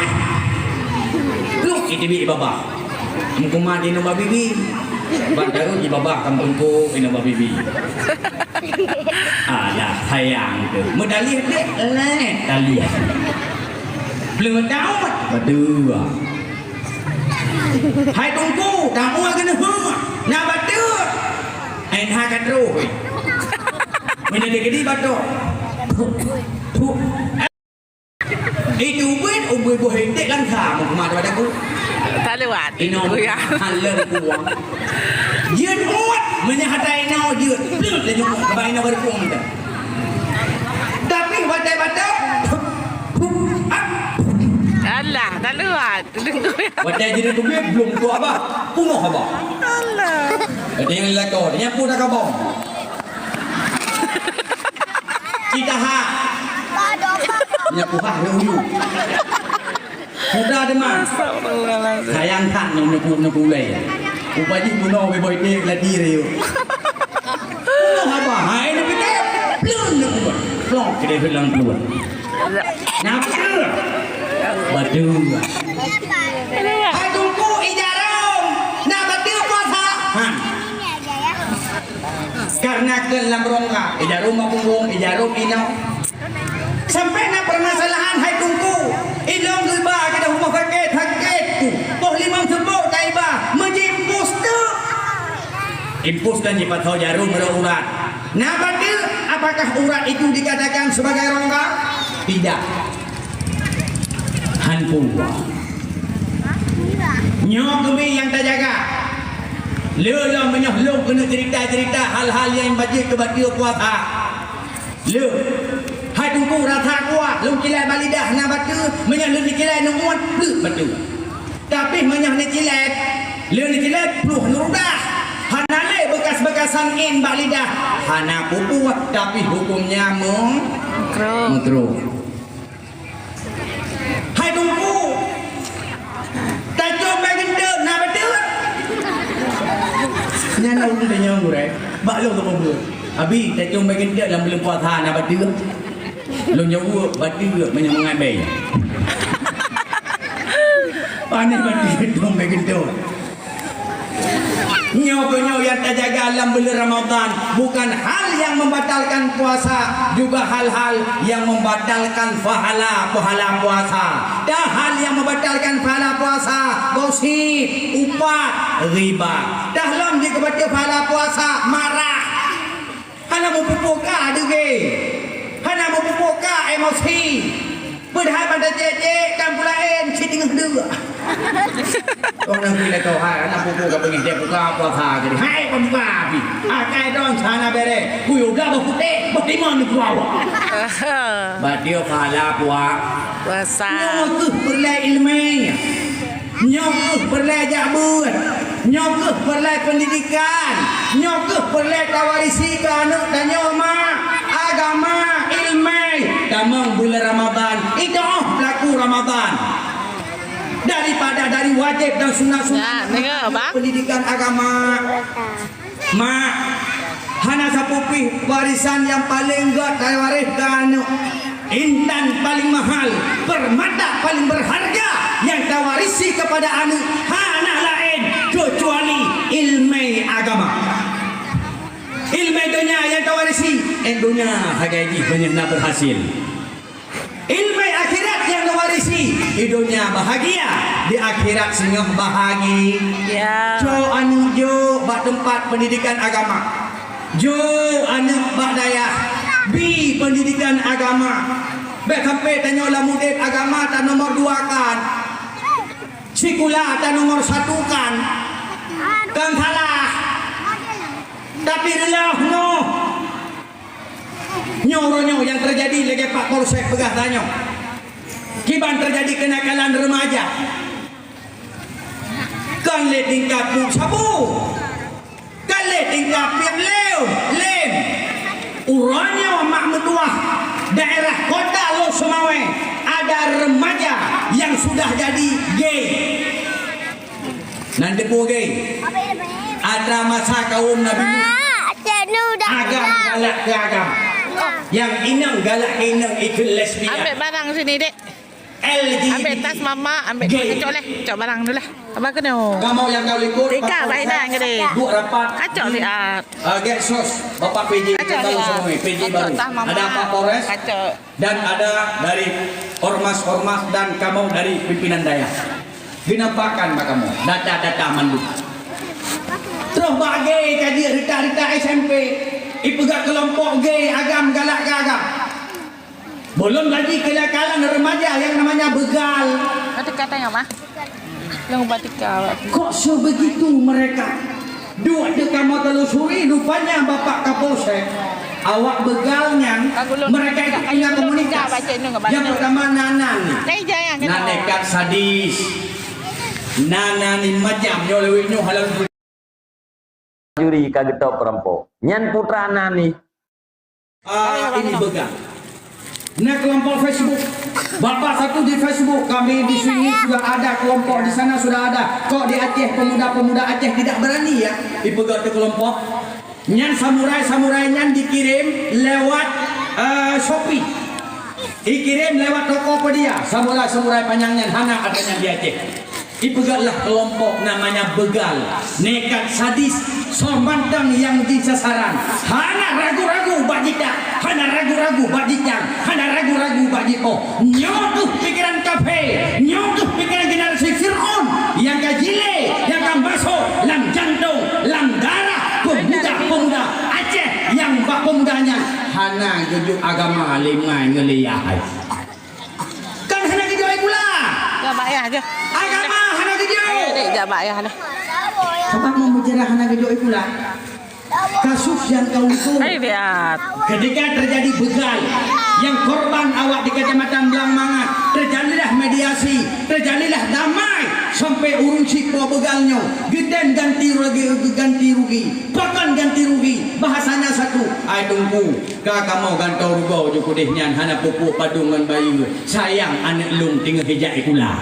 Pluk, iteubiet di babah. Meukumat inong bak bibi. Ban tarot di babah kampông ko inong bak bibi. Alah, sayang tu. Meudalih dek, leh, dalih. Belum tahu, betul. Hai Teungku, tamu akan hu. Nak batuk. Ai, nah, ka terus. Meunyoe geude batuk. Puh, puh. Itu buet, ubui buah iték langka, mau kemana pada aku? Tak lewat. Ino, ya. Halal kuah. Jeuet uet, meunyoe hata ino jeuet. Laju, abang Ina baru pun minta. Tapi watèe batuk, alah, tak lewat. Watèe jadi tubit, belum tu abah, pungoh abah. Alah. Watèe nyang lakoe, nyapu dah kabong. Citaha. Nyapu hah, nyapu. Muda demak. Astagfirullahalazim. Sayang that nyoe neupeu-, neupeu ulèe. Upajih bunoe bebo ite lati rayeuk. Bunoe haba, hai neupike, plun neupeu. Plong keudeh lam plun. Napa? Batu. Hai Teungku, i jarom. Nak batu puasa. Ha. Karena keu lam rongga, i jarom punggong, i jarom inong. Sampai na permasalahan hai Teungku. Ilong geuba keu rumoh sakét, sakét tu. Poh limong seupôt taiba, meujimpus tu. Impus kan jipasoe jarum rot urat. Na bateue, apakah urat itu dikatakan sebagai rongga? Tidak. Han pue. Nyoe keumieng nyang tajaga. Le lom meunyoe lôn keuneuk cerita-cerita hal-hal nyang bacut keu bateue puasa. Le, hai Teungku rasa kuat, lôn cilai bak lidah na bateue, meunyoe lôn cilai neuuet, pleuet bateue. Tapi meunyoe neucilai, lôn cilai pluh neurudah. Hana lé beukas-beukasan in bak lidah. Hana peue-peue, tapi huköm nyan meu-, Makruh. Makruh. Hai Teungku, tacok bak geuntôt na bateue? Nyan na ureueng tanyong gurèe, bak lôn keupeue? Abi, tacok bak geuntôt lam buleuen puasa na bateue? Lôn jaweueb, bateue meunyoe mangat bèe. Aneh bateue tacok bak geuntôt. Nyoe keuh nyoe nyang tajaga lam buleuen Ramadhan, bukan hal nyang membatalkan puasa, juga hal-hal nyang membatalkan pahala-pahala puasa. Dan hal nyang membatalkan pahala puasa, gosip, upat, riba. Dah lom jikeubaca pahala puasa, marah. Hana meupupoka deungö. Hana meupupoka emosi. Padahai mata cek-cek kan pulaen si teungoh deuek. Orang bilang kau hai anak pupu kau pengen dia buka puasa jadi. Hai pembuka api. Akai dong sana bere. Kuyu dah berputik, bertimun kuawa. Badia pahala puasa. Puasa. Nyoe keuh peureulèe ileumèe. Nyoe keuh peureulèe jak beuet, nyoe keuh peureulèe peundidikan, nyoe keuh peureulèe tawarisi keu aneuk tanyoe ma, agama, ileumèe. Tamong buleuen Ramadhan, itoh peulaku Ramadhan. Daripada dari wajéb dan sunat-sunat peundidikan agama. Mak, hana sapeue pih warisan nyang paleng gèt tawaréh keu aneuk. Intan paleng mahal, permata paleng berharga nyang tawarisi kepada aneuk hana laén keucuali ileumèe agama. Ileumèe donya nyang tawarisi, eh, donya sagai jih meunyoe na berhasil. Ileumèe akhirat nyang neuwarisi, di donya bahagia, di akhirat singoh bahagia. Ya. Cok aneuk jok bak teumpat peundidikan agama. Jok aneuk bak dayah, bi peundidikan agama. Bèk sampoe tanyoe lam udép agama ta nomor dua kan. Sikula ta nomor satu kan. Kan salah. Tapi reuloh nyoe. Nyoe uroe nyoe nyang teujadi lagèe Pak Polsek peugah tanyoe. Kiban teujadi keunakalan remaja. Kon lé tingkat peuet sabu. Kon lé tingkat peuet lé, lé. Uroe nyoe mak meutuah daerah Kota Lhokseumawe ada remaja yang sudah jadi gay. Nan teupeue gay. Atra masa kawöm Nabi Nuh. Mak, cek nu dah agam galak keu agam. Nyang inong galak keu inong ikheun lesbian. Ambil barang sini, Dek. L G B T. Ambil tas mama, ambil gay. Cok leh. Cok barang dulu lah. Apa kena? Kamu yang kau likut, Tika, Pak Ina, gede. Duk rapat. Kacok di, ah. Ah, Gek Sos, Bapak P J, kacok kita di, ah. Semua, P J kacok baru. Tas mama. Ada Pak Polres. Kacok. Dan ada dari ormas-ormas dan kamoe dari pimpinan dayah. Geunapakan bak kamoe data-data mandum. Troh bak gay ka jeuet rita-rita S M P, ipeugah keulompok gay agam galak keu agam. Belum lagi kenakalan remaja yang namanya begal. Ada katanya, Mah. Yang batika. Kok sebegitu mereka? Duek teuka meutelusuri, rupanya Bapak Kapolsek, awak begal nyan, mereka itu punya komunitas. Yang pertama, Nana ni. Nah, nekat sadis. Nana ni macam nyoe lewat nyoe halal. Juri ka geutôp perampok. Nyan putra Nana ni. Ah, ini begal. Nah, kelompok Facebook. Bapak satu di Facebook, kami di sini sudah ada, kelompok di sana sudah ada. Kok di Aceh, pemuda-pemuda Aceh tidak berani ya, dipeugah ke kelompok. Nyan samurai-samurai nyan dikirim lewat, eh, Shopee. Dikirim lewat Tokopedia. Samurai-samurai panyang nyan hana adanya di Aceh. Ipeugah lah kelompok namanya begal, nekat sadis, soe mantong nyang jisasaran. Hana ragu-ragu bak jitang, hana ragu-ragu bak jitang, hana ragu-ragu bak jipoh. Nyoe keuh pikeran kafé, nyoe keuh pikeran generasi Fir'aun nyang ka jilé, nyang ka masok lam jantong, lam darah pemuda-pemuda Aceh nyang bak pemuda nyan hana geujok agama lé mai ngon lé yah. Kan hana geujok kula. Jak bak ayah je. Agama hana geujok. Ayo, dek, jak bak ayah dah. Sebab memujarah hana geujok kula. Kasus yang kau itu. Hai, lihat. Ketika terjadi begal, yang korban awak di Kecamatan Blang Mangat, terjadilah mediasi, terjadilah damai sampai ureuëng si po begal nyoe. Geutém ganti rugi, ganti rugi. Pakon ganti rugi? Bahasanya satu, ai Teungku, ka kamoe gantoe rugoe ju keudeh nyan hana pupuk padub ngon bayeue. Sayang aneuëk lôn teungoh ijak sikula.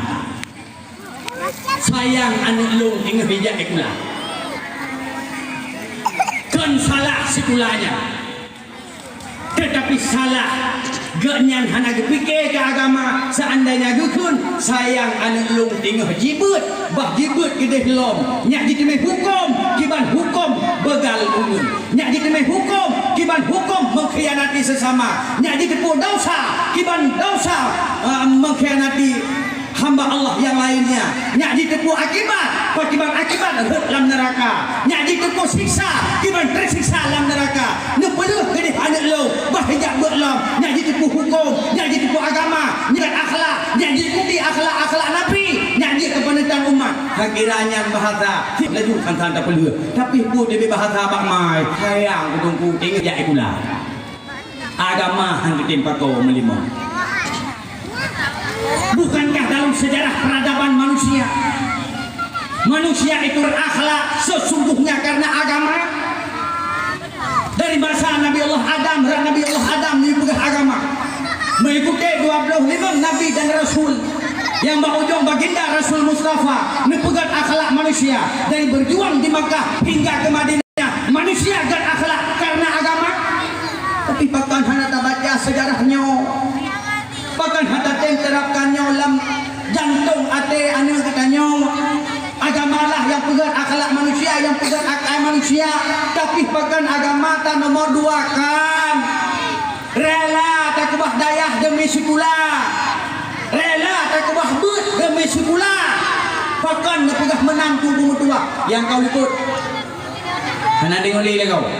Sayang aneuëk lôn teungoh ijak sikula. Kon salah sikula nyan. Tetapi salah, geuhnyan hana geupike keu agama. Seandainya geukheun, sayang aneuëk lôn teungoh jibeuet, bah jibeuet keudeh lom, nyak jiteumé huköm kiban huköm begal ureuëng, nyak jiteumé huköm kiban huköm mengkhianati sesama, nyak jiteupue desya kiban desya, eh, mengkhianati hamba Allah nyang lainnya. Nyak jiteupue akibat, akibat-akibat rhot lam neuraka. Nyak jiteupue siksa, kiban teusiksa lam neuraka. Neupeuleueh keudeh aneuëk lôn, bah ijak beuet lom. Nyak jiteupue huköm, nyak jiteupue agama, nyak akhlak, nyak jiikuti akhlak-akhlak Nabi, nyak jeuet keupeuneutan umat. Hakira nyan bahasa, laju san-san tapeuleueh. Tapi peue teubiet bahasa bak mai, sayang kutungku, ingat jak sikula. Agama han geutem pakoe meulimong. Bukankah dalam sejarah peradaban manusia, manusia itu berakhlak sesungguhnya karena agama? Dari masa Nabi Allah Adam, Nabi Allah Adam neupeugah agama. Mengikuti dua puluh lima nabi dan rasul, yang bak ujong baginda Rasul Mustafa neupeugah akhlak manusia dari berjuang di Makkah hingga ke Madinah. Manusia gét akhlak karena agama. Tapi pakon hana tabaca sejarah nyoe? Pakon hana tem terapkan nyoe lam jantong até aneuëk geutanyoe? Agama lah nyang peugét akhlak manusia, nyang peugét akai manusia. Tapi pakon agama ta nomor dua kan? Rela takeubah dayah demi sikula. Rela takeubah beuet demi sikula. Pakon neupeugah meunan Teungku meutuah nyang ka likot. Hana deungoe lé lagoe.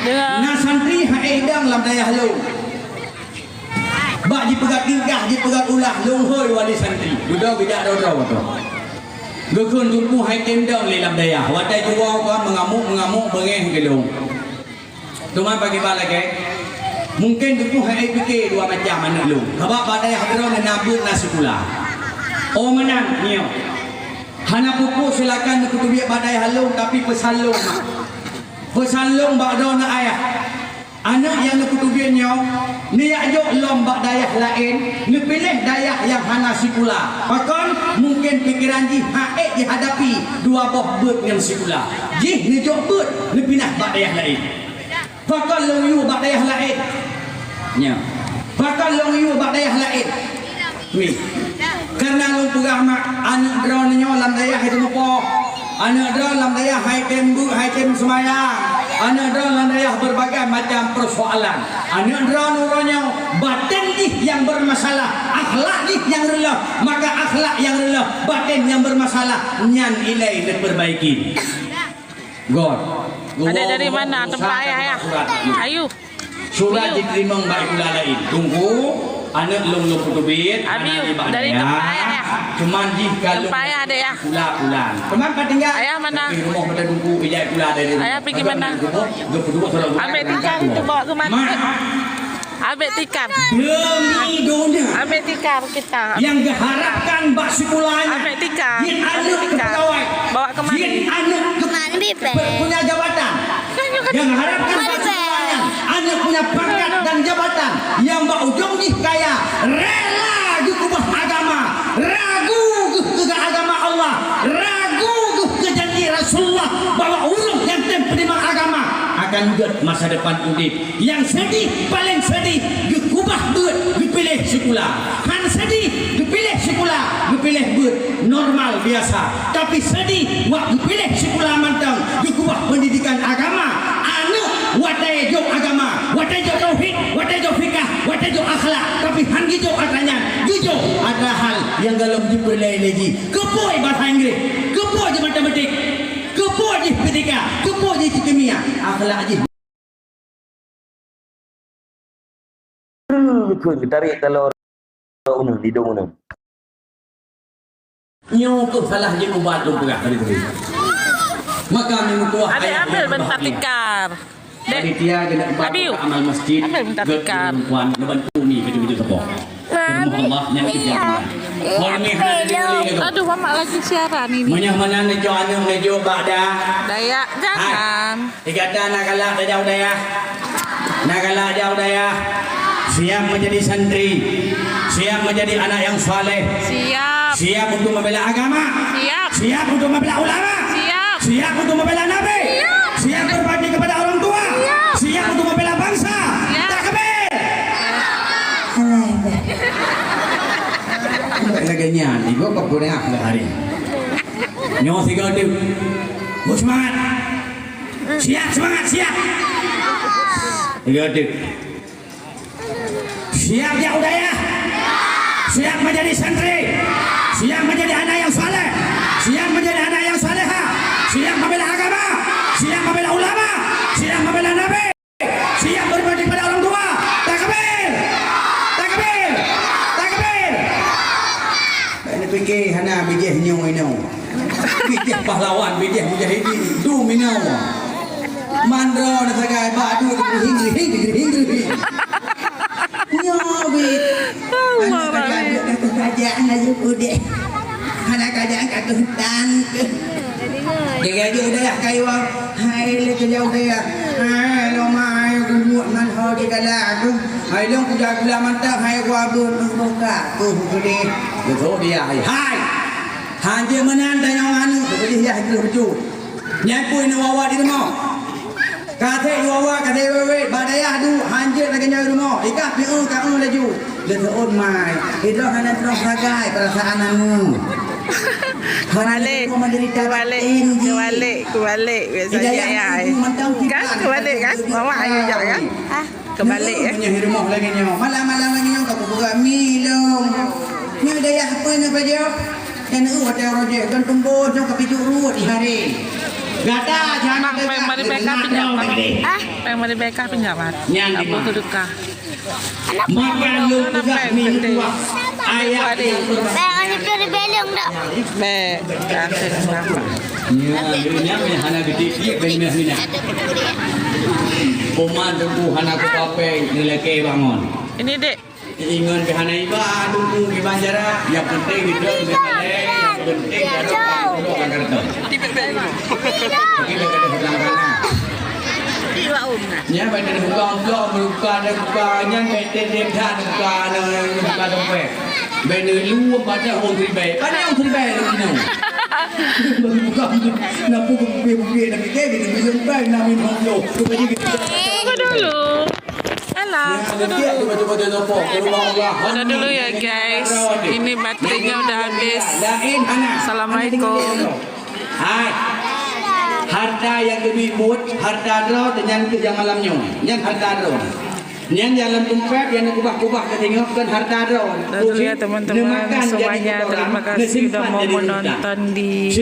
Deungoe. Na santri hai idong lam dayah lôn. Bak jipeugah tingkah, jipeugah ulah, lôn hôi wali santri. Dudoe geujak droe-droe tu. Geukheun Teungku hai tem dong lé lam dayah. Watée jiwoe kon meungamuk-meungamuk beungéh geulong. Teuma bagi bak lagée, mungken Teungku hai pike dua macam aneuëk lôn. Sabab bak dayah droe na beuet na sikula. Oh meunan nyoe. Hana pupuk silakan neukuteubiet bak dayah lôn, tapi peusan lôn mak. Peusan lôn bak droeneuh ayah. Aneuëk nyang neukuteubiet nyoe, neujak jok lom bak dayah laén, neupiléh dayah nyang hana sikula. Pakon? Mungken pikeran jih han ék jihadapi dua boh beuet ngon sikula. Jih neujok beuet, neupinah bak dayah laén. Pakon lôn yue bak dayah laén? Nyoe. Pakon lôn yue bak dayah laén? Wih. Karena lôn peugah mak, aneuëk droeneuh nyoe lam dayah hai teumeupoh. Aneuëk droe lam dayah hai tem beuet, hai tem seumayang. Aneuëk droe lam dayah berbagai macam persoalan. Aneuëk droe uroe nyoe baten jih nyang bermasalah, akhlak jih nyang reuloh. Maka akhlak nyang reuloh, baten nyang bermasalah, nyan ilée neupeurbaiki. Got. Ada dari mana tempat ayah, ya? Surat. Ayu. Surat jiteurimong bak sikula laén. Teungku, Aneuk lôn lôn peuteubiet, Abi, hana nibak dari dayah. Tempat ayah, ya? Cuman jih ka lôn Tempat ayah, dek, ya? Pula pulang. Teuma ka tinggai. Ayah mana? Di rumoh mata duku, ijak pula dari Ayah pergi mana? Geupeudua salam Ambil tikar itu bawa ke mana? Mak. Ambil tikar. Demi donya. Ambil tikar kita. Nyang geuharapkan bak sikula nyan. Ambil tikar. Jih aneuk Ambil tikar. Kepegawai. Bawa ke mana? Jih aneuk ke-, Mana, Beb? Punya jabatan. Nyang harapkan bak sikula nyan, aneuk punya pangkat dan jabatan nyang bak ujong jih kaya, rela geukeubah agama, ragu geuh keu agama Allah, ragu geuh keu janji Rasulullah bahwa ureueng nyang tem peutimang agama akan gét masa depan udép. Nyang seudih, paleng seudih, geukeubah beuet, geupiléh sikula. Han seudih, geupiléh sikula, geupiléh beuet. Normal, biasa. Tapi seudih, wak geupiléh sikula mantong, geukeubah pendidikan agama. Aneuk watée jok agama, watée jok tauhid, watée jok fikah, watée jok akhlak, tapi han geujok atra nyan, geujok atra hal nyang gohlom jipeureulée lé jih. Keupeue bahasa Inggris, keupeue jih matematik, keupeue jih fisika, keupeue jih kimia, akhlak jih. Kheun geutarek taloe uneun, lidong uneun. Nyoe keuh salah jeuet ubat lôn peugah tadi-tadi. Maka meutuah Abi, ayah ambil nyang bentang berbahagia. Tikar. Dek. Panitia keuneuk ubat Abi, buka amal masjid, ambil bentang gét tikar. Perempuan neubantu mi keuju-keuju sapo. Mami, Allah nyang iya. Iya. Hormi hana tadi boleh kata. Aduh, mamak lagi siaran ini. Meunyoe meunan neujok aneuk neujok bak da. Dayak, hai. Jangan. Di gata na galak tajak u dayah. Na galak jak u dayah. Siap menjadi santri. Siap menjadi anak yang saleh. Siap. Siap untuk membela agama. Siap. Siap untuk membela ulama. Siap. Siap untuk membela Nabi. Siap. Siap berbakti kepada orang tua. Siap. Siap untuk membela bangsa. Siap. Takbir. Lagèe nyan, ibu kok boleh ah hari. Nyoe sigoe teuk. Beusemangat. Siap, semangat, siap. Siap jak u dayah. Siap menjadi santri. Siap menjadi anak yang saleh. Siap menjadi anak yang salehah. Siap membela agama. Siap membela ulama. Siap membela Nabi. Siap berbakti pada orang tua. Takbir. Takbir. Takbir. Bèk neupike hana bijéh nyoe inoe. Bijéh pahlawan, bijéh mujahidin, dum inoe. Mandro na sagai bak duek geuhing, geuhing, geuhing, geuhing. Nyoe bit. Hana sagai duek ka kajak laju udeh. Hana kajak ka keuh tan. Degaju udeh kayuang. Hai lé keujau udeh. Hai loma hai geubuet nan ho digalak. Hai lôn kuda gula mantap hai gua beuet meubuka. Tuh geude. Beutôi dia hai. Hai. Hanjeuet meunan tanyoe aneuk, beujih yah jroh beujeuet. Nyan peue neuwawa di rumoh. Ka trép neuwawa, ka trép wèt-wèt, bak dayah duek, hanjeuet lagèe nyoe di rumoh. Ikah pieu ka eu laju. Leuseuen mai. Idroh hana troh sagai peurasaan aneuk. Keubalek, keubalek, keubalek, keubalek. Biasa jih ai. Kan keubalek kan? Mama ayo jak kan? Ah. Keubalek, eh. Meunyoe di rumoh lagèe nyoe, malam-malam lagèe nyoe ka kupeugah mi lom. Nyoe dayah peue nyoe pajoh? Dan eu watèe rojek gantung boh nyoe ka pijuk ruweuet di hari. Gata jangan Mak, payah mari beka pinjam, Mak. Ah, payah mari beka pinjam, Mak. Nyan di Mak. Sedekah. Maka lôn peugah mi meutuah ayat nyang Bèk, anu tu di belong dak? Bèk, kasih kenapa? Nya, nya, nya, hana geudik, dik, ben meh mina. Poma teungku hana kupapèe, neulakèe bangon. Ini, Dek. Ingat ke hana iba, teungku iba jarak, yang penting itu, yang penting ada orang duduk akan kereta. Kita kena berlangganan. Nya, bèk buka amplop, buka ada buka nyan, bèk tem-tem that, buka ada, buka dompet. Bèk lu pada orang seribai. Pada orang seribai lu kena. Bagi buka, nak buka bukit-bukit, nak fikir, nak minum pai, nak minum amplop. Buka je gitu. Tunggu dulu. Alah, tunggu dulu. Udah dulu ya, guys. Ini baterainya udah habis. Assalamualaikum. Hai. Harta nyang keuneuk buet, harta droe, nyan keuh nyang malam nyoe. Nyan harta droe. Nyan nyang lam dompet, nyang neukubah-kubah ka singoh, kon harta droe. Dah dulu ya, teman-teman semuanya. Terima kasih sudah mau menonton di